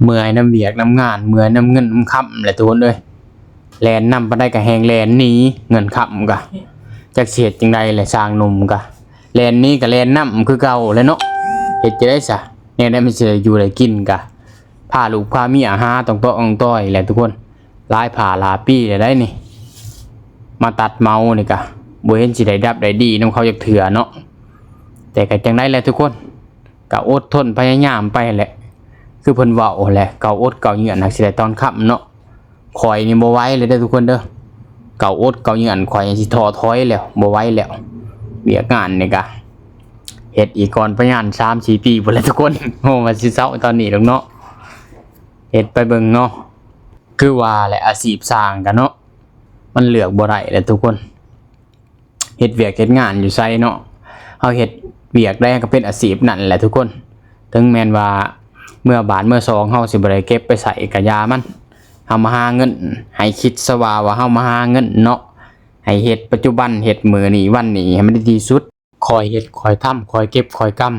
ເມື່ອຍນຳວຽກນຳງານ ເມື່ອຍນຳເງິນນຳຄຳແຫຼະທຸກຄົນເອີຍ. ແລ່ນນຳປານໃດກໍແຮ່ງແລ່ນໜີ ເງິນຄຳກໍ ຈັກຊິເຮັດຈັ່ງໃດແຫຼະ ຊ່າງໜຸ່ມກໍ ແລ່ນໜີກໍແລ່ນນຳຄືເກົ່າແຫຼະເນາະ. ເຮັດຈັ່ງໃດຊະ ແນວໃດມັນຊິໄດ້ຢູ່ໄດ້ກິນກໍ ພາລູກພາເມຍຫາຕ່ອງເຕາະຕ່ອງຕ່ອຍແຫຼະທຸກຄົນ. ຫຼາຍຜ່າຫຼາຍປີແລ້ວໃດ໋ນີ້ ມາຕັດເໝົານີ້ກະ ບໍ່ເຫັນຊິໄດ້ດັບໄດ້ດີນຳເຂົາຈັກເທື່ອເນາະ. ແຕ່ກະຈັ່ງໃດແຫຼະທຸກຄົນ ກະອົດທົນພະຍາຍາມໄປແຫຼະ. ຄືເພິ່ນເວົ້າແຫຼະ ເກົາອົດເກົາເຍືອນ ຫາກຊິໄດ້ຕອນຄ່ຳເນາະ. ຂ້ອຍນີ້ບໍ່ໄຫວແລ້ວເດີທຸກຄົນເດີ ເກົາອົດເກົາເຍືອນ ຂ້ອຍຊິທໍ້ຖອຍແລ້ວ ບໍ່ໄຫວແລ້ວ. ວຽກງານນີ້ກະ ເຮັດອີກກ່ອນປະມານສາມສີ່ປີພຸ້ນແຫຼະທຸກຄົນ. ໂອ້ ວ່າຊິເຊົາຕອນນີ້ດອກເນາະ ເຮັດໄປເບິ່ງເນາະ. ຄືວ່າແຫຼະ ອາຊີບຊ່າງກະເນາະ ມັນເລືອກບໍ່ໄດ້ແຫຼະທຸກຄົນ. ເຮັດວຽກເຮັດງານຢູ່ໃສເນາະ ເຮົາເຮັດວຽກໃດກໍເປັນອາຊີບນັ້ນແຫຼະທຸກຄົນ. ເຖິງແມ່ນວ່າເມືອບ້ານເມືອຊ່ອງ ເຮົາຊິບໍ່ໄດ້ເກັບໄປໃຊ້ກະຢ່າມັນ. ເຮົາມາຫາເງິນ ໃຫ້ຄິດຊະວ່າ ວ່າເຮົາມາຫາເງິນເນາະ. ໃຫ້ເຮັດປັດຈຸບັນ ເຮັດມື້ນີ້ວັນນີ້ໃຫ້ມັນດີທີ່ສຸດ. ຄ່ອຍເຮັດຄ່ອຍທຳ ຄ່ອຍເກັບຄ່ອຍກຳ